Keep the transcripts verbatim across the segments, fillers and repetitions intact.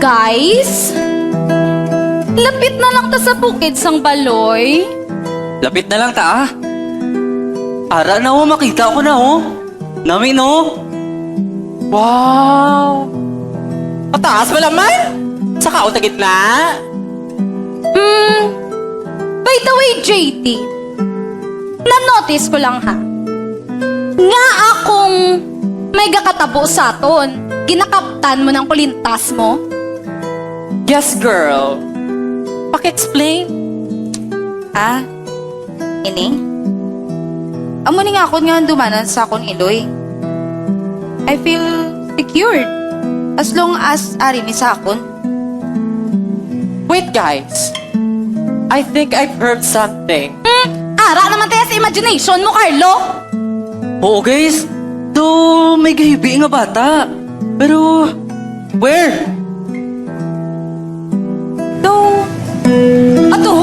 Guys, lapit na lang ta sa bukid sang Baloy. Lapit na lang ta, ah. Ara na, oh, makita ko na, oh. Nami, no? Wow! Mataas pala man! Sa kaon sa gitna? Hmm, by the way, J T, na-notice ko lang, ha, nga akong may gakatabo sa aton, ginakabtan mo ng kulintas mo? Yes, girl. Paki-explain. Ah, ini? Amo ni nga akon nga handumanan sa akon iloy. I feel secured as long as ari ni sa akon. Wait, guys. I think I've heard something. Hmm, ara naman tayo sa imagination mo, Carlo. Oo, guys. Daw may gahibi nga bata. Pero, where? Daw, ato?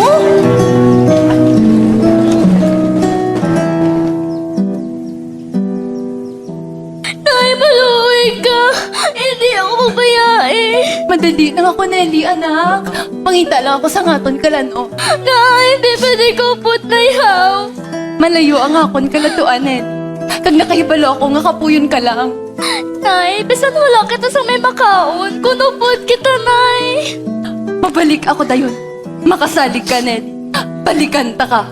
Nay, maluoy ka. Hindi ako mabayai. Madali lang ako, Nelly, anak. Mangita lang ako sa aton kalan-on. Nay, hindi pwede ko put na ihaw. Malayo ang akon kalatuanan. Kag nakahibalo ako nga kapuyon ka lang. Nay, bisan wala kita sa may makaon, kuno put kita, Nay. Mabalik ako dayon. Makasalig ka, Nelly. Balikan ta ka.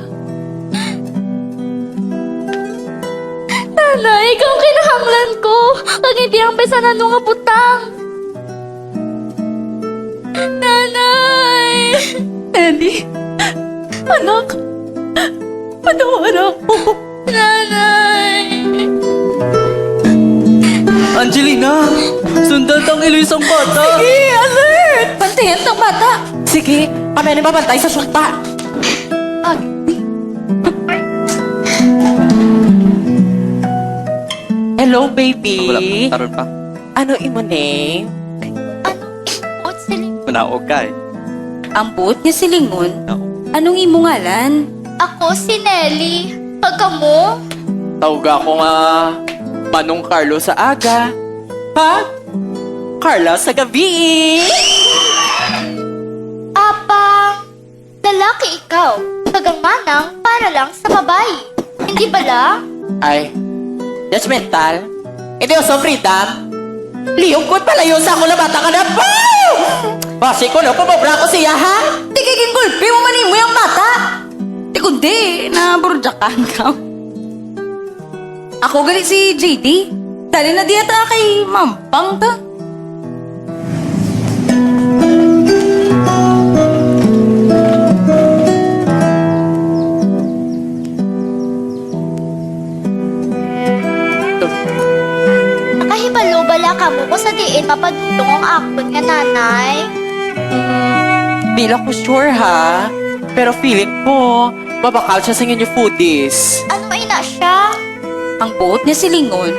Nanay, ikaw ang kinahanglan ko. Kag hindi ang bisan ano nga butang. Nanay! Nelly, anak, patawara ako. Nanay! Angelina, sundan tang iloy sang bata. Sige, alert! Bantayan tang bata. Sige, kami ni mabantay sa sulta. Ag- Hello, baby. Wala pa. Taron pa. Ano imo name? Ano? Buot siling. Manaog ka eh. Ang buot nga silingon, No. Anong imo ngalan? Ako si Nelly. Kag kamo? Tawag ako nga Manong Carlo sa aga. Ha? Carla sa gabi. Apang, lalaki ikaw, kag ang manang para lang sa babayi. Hindi bala? Ay, judgmental. Hindi, uso freedom. Liyog ko palayo sa akong labata ka na. Basi ko na pumobra ko siya, ha? Di kay gingulpi mo man imo yung bata. Di kundi, naburjakan ka. Ako gali si J D. Dali na diya ta kay mampang ta. Nakahibalo bala kamo kung sa diin mapadulong ang akon nga nanay? Mm, di lang ko sure, ha? Pero feeling ko, mabakal siya sa inyo foodies. Ano ina siya? Ang buot nga silingon,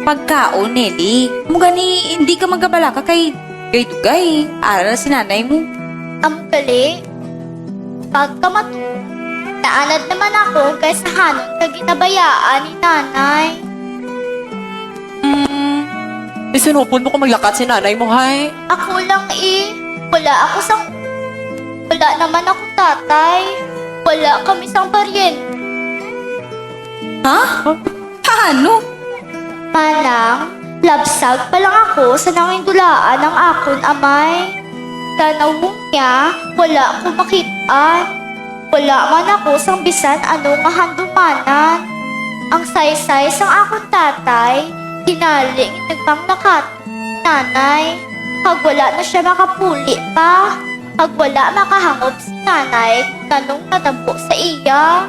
pagkaon, Nelly. Amo gani, hindi ka magabalaka kay dugay-dugay. Ara na si nanay mo. Amo gali, pagkamato, naanad naman ako kay sa hanon ka ginabayaan ni nanay. Hmm, isinupon mo kung maglakat si nanay mo, hay? Ako lang, eh. Wala ako sang, wala naman ako tatay. Wala kami sang paryente. Ha? Paano? Manang, labsag pa lang ako sa nangindulaan ang akon amay. Tan-awon niya, wala ko makit-an. Wala man ako sang bisan ano nga handumanan. Ang saysay sang akon tatay, tinali nga nagpanglakat nanay, kag wala na sia makapuli pa, kag wala makahangop si nanay kung nanong natabo sa iya.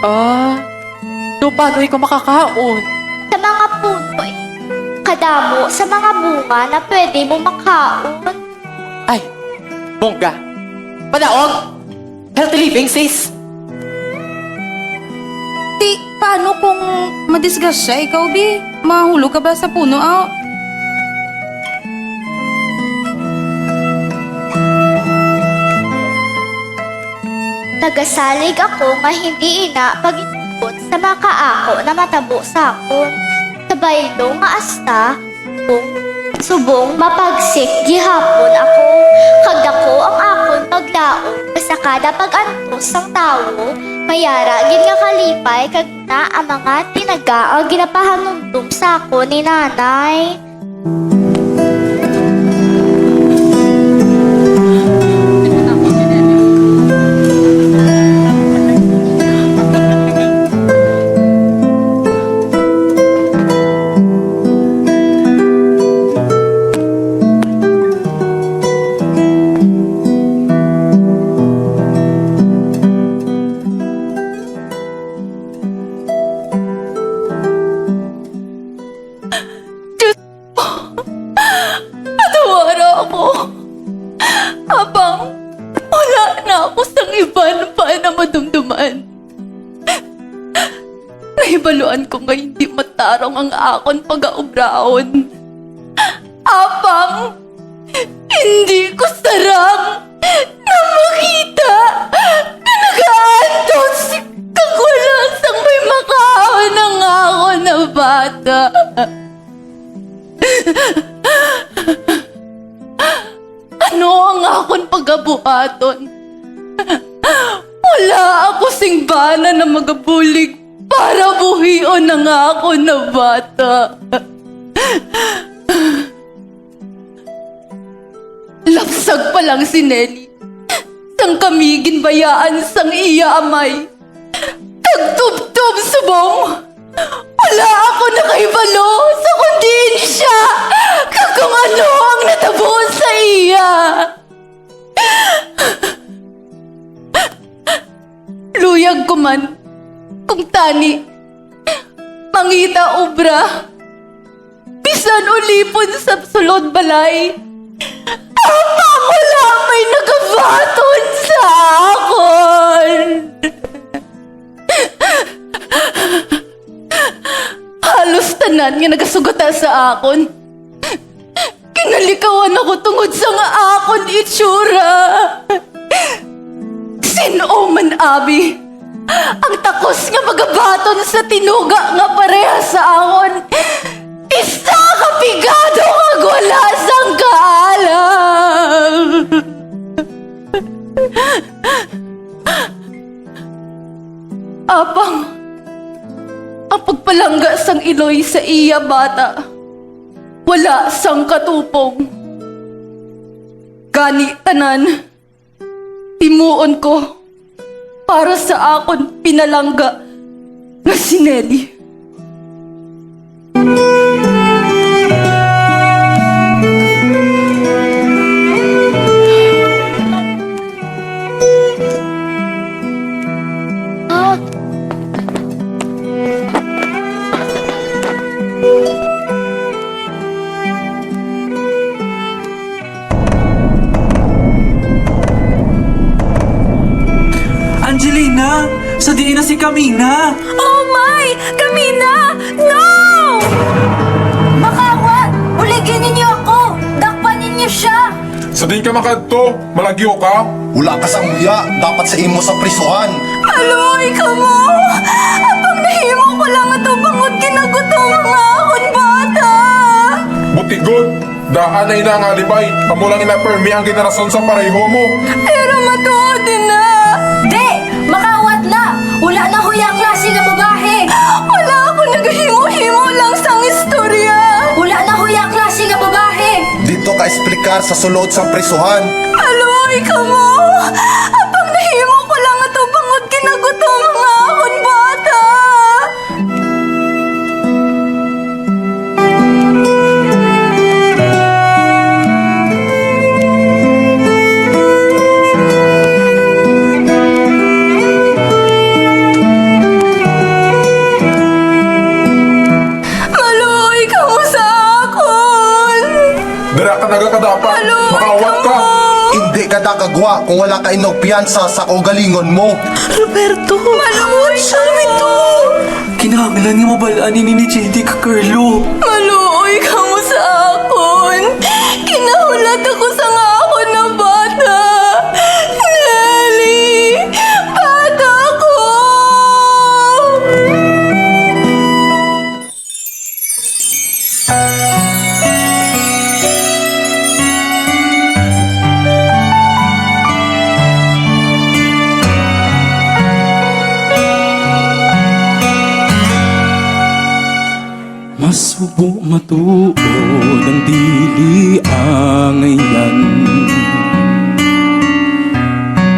Ah, so paano ikaw makakaon? Sa mga puno, eh. Kadamo sa mga bunga na pwede mo makaon. Ay, bongga. Padaog! Healthy living, sis! Ti, paano kung madisgrasya ikaw, bi? Mahulog ka ba sa puno, ah? Nagasalig ako nga hindi ina pagintubot sa makaako na matabo sa akon. Sa baylo nga asta, kung Subong mapagsik gihapon ako, kag daku ang akon paglaom nga sa kada pag-antos sang tawo, may ara gid nga kalipay, kag na ang mga tinaga nga ginapahanumdom sa akon ni Nanay. Diyos ko, patawara ako. Apang wala na ako sang iban pa na madumduman. Nahibaluan ko nga hindi matarong ang akon pagaubraon. Apang hindi ko sarang na makita nga nagaantos kag wala sang may makaon ang akon na bata. Ano ang akon pagabuhaton? Wala ako sing bana na magabulig para buhion ang akon na bata. Lapsag pa lang si Nelly, sang kami ginbayaan sang iya amay, kag tubtob subong wala ako nakahibalo sa kon diin sia kag kung ano ang natabo sa iya. Luyag ko man kung tani mangita obra, bisan ulipon sa sulod balay, apang wala may nagabaton sa akon. Halos tanan nga nagasugata sa akon, ginalikawan ako tungod sang akon itsura. Sin-o man, abi, ang takos nga magabaton sa tinuga nga pareha sa akon, isa ka pigado kag wala sang kaalam. Apang ang pagpalangga sang iloy sa iya bata wala sang katupong. Gani tanan, himuon ko para sa akon pinalangga nga si Nelly. Angelina, sa diin na si Camina? Oh my! Camina! No! Makawat! Buligi ninyo ako! Dakpan ninyo sia! Sa diin ka makadto? Malagyo ka? Wala ka sa huya, dapat sa imo sa prisuhan. Maluoy kamo! Apang nahimo ko lang ato bangod ginagutom ang akon bata! Buti gud, daan na ina nga alibay, amo lang ina permi ang ginarason sa pareho mo. Pero matuod ina! Di! Makawat na! Wala na huya klase nga babahe! Wala ako nagahimo-himo lang sang istorya! Wala na huya klase nga babahe! Didto ka explicar sa sulod sang prisuhan. Maluoy kamo! Apang nahimo ko lang ato bangod ginagutom ang akon bata! Maluoy kamo sa akon! Dira ka nagakadapat! Maluoy kamo! Makawat ka! Hindi ka nakagwa kung wala ka inugpiyansa sa kaugalingon mo. Roberto! Maluoy kamo! Kinahanglan nga mabal-an ini ni J D kag Carlo. Maluoy kamo sa akon. Kinahulat ako sang akon na bata. Nelly! Bata ko! Subo matuod ang dili angayan.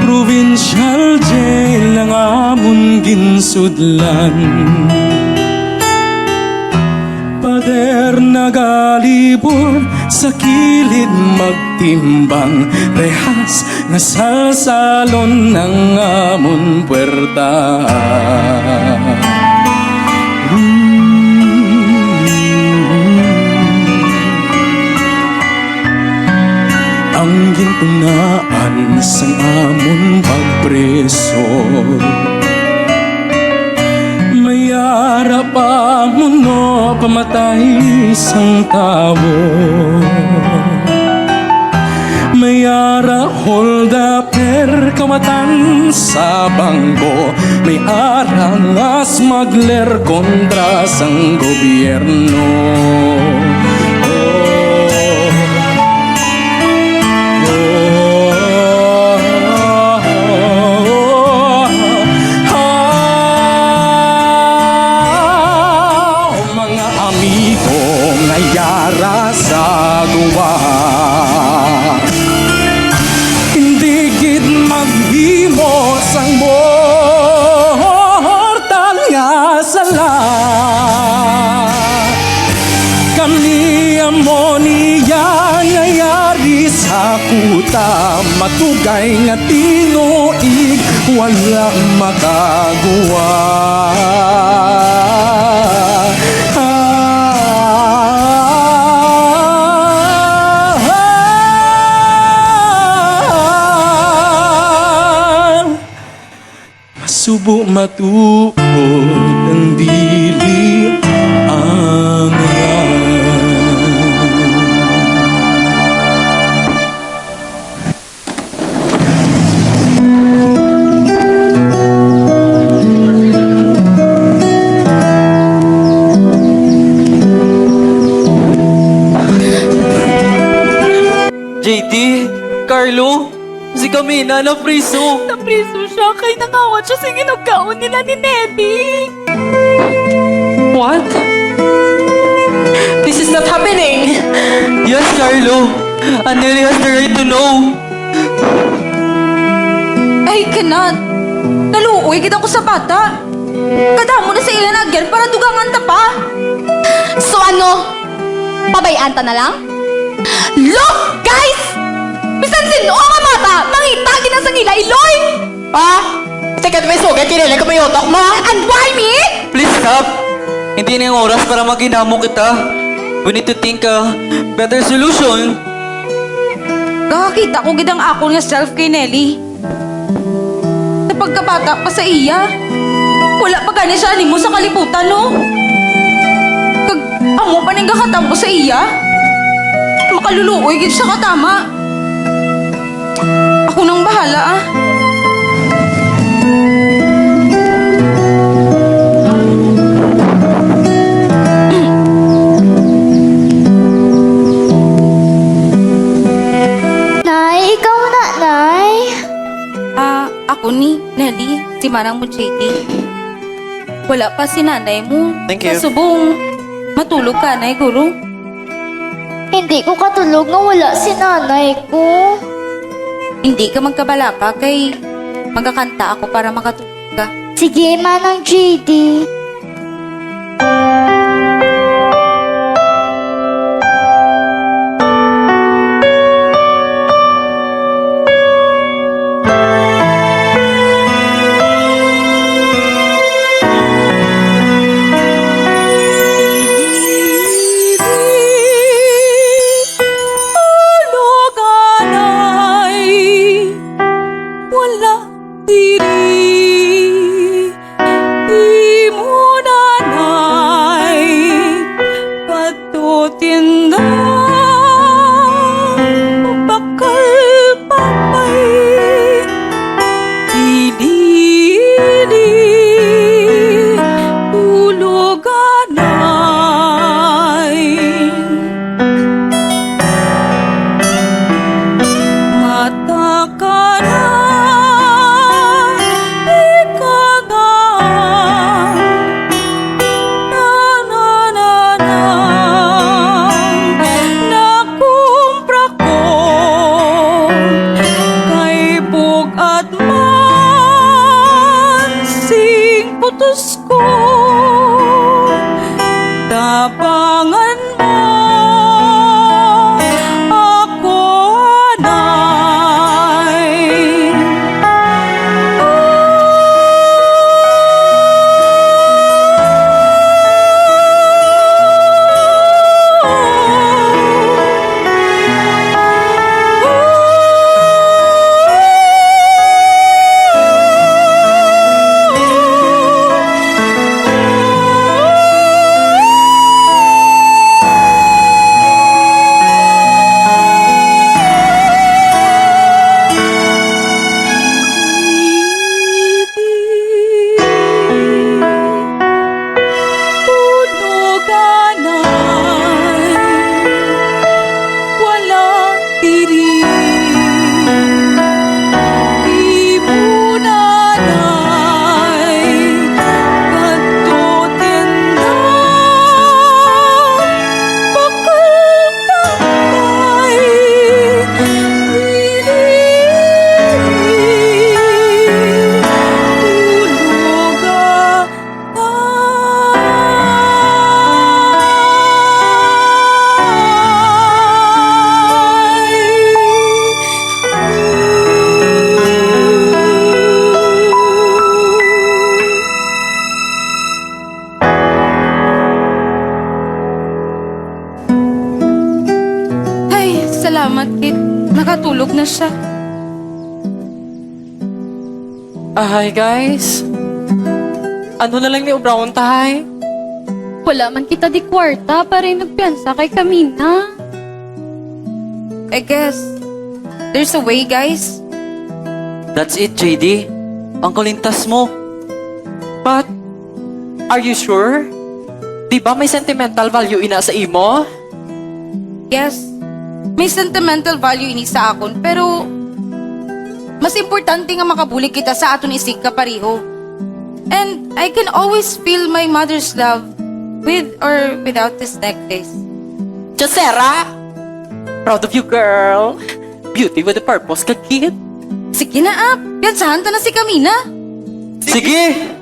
Provincial jail ang amon ginsudlan. Pader nagalibot sa kilid magtimbang, rehas nga salsalon ang amon puwerta. Ang gintunaan sang amon pagpreso, may ara pamuno pamatay sang tawo. May ara hold-upper kawatan sa bangko. May ara nga smuggler kontra sang gobyerno. Oh. Oh. Ah, mga amigo nga yara sa guwa, hindi gid maghimo sang mortal nga sala. Kami amo niya nga yari sa kuta, matugay nga tinuig, wala makagwa. Ah, ah, ah. Masubo matuod ang dili angayan. J D, Carlo, si Camina napriso. Napriso siya kay nangawat siya sa ginugkaon nila ni Nelly. What? This is not happening! Yes, Carlo. And Nelly has the right to know. I cannot. Naluoy gid ako sa bata. Kadamo na sa iya nagyan para dugangan ta pa. So ano? Pabayaan ta na lang? Look, guys! Bisan sin-o nga bata, mangita gid na sang ila iloy! Ah! Second may sugay, kinili ko may utok mo! And why me? Please stop! Hindi na yung oras para maghinamo kita. We need to think a better solution. Nakakita ko gid ang akon nga self kay Nelly. Sa pagkabata pa sa iya, wala pa gani siya animo sa kalibutan, no? Kag amo pa ning gakatabo sa iya, makaluluoy gid siya katama. Ako nang bahala, ah. Nay, ikaw na, Nay? Ah, ako ni Nelly, si manang mo, J D. Wala pa si nanay mo. Thank you. Sa subong, matulog ka, Nay, guro. Hindi ko katulog nga wala si nanay ko. Hindi ka magkabalaka kay magakanta ako para makatulog ka. Sige, Manang J D. Tuluganay, wala diri. Imo nanay, patutinda, bakal pamay, ilili, tuluganay. Mata ka na, ikaw na. Na, na, na, na. Ako anay. Puno ka na, wala diri. Imo na nay kadto tinda, bakal pa kay really. Tulog ka. Ay, salamat, Kit. Nakatulog na siya. Ahay, guys. Ano na lang ni obrahon ta, hay? Wala man kita di kwarta para nagpiyansa kay Camina. I guess, there's a way, guys. That's it, J D. Ang kalintas mo. But, are you sure? Di ba may sentimental value ina sa imo? Yes, may sentimental value ini sa akon, pero mas importante nga makabulig kita sa aton isigkapareho. And I can always feel my mother's love with or without this necklace. Josera! Proud of you, girl! Beauty with a purpose ka, kid. Sige na, Ap. Piyansahan ta na si Camina. Sige!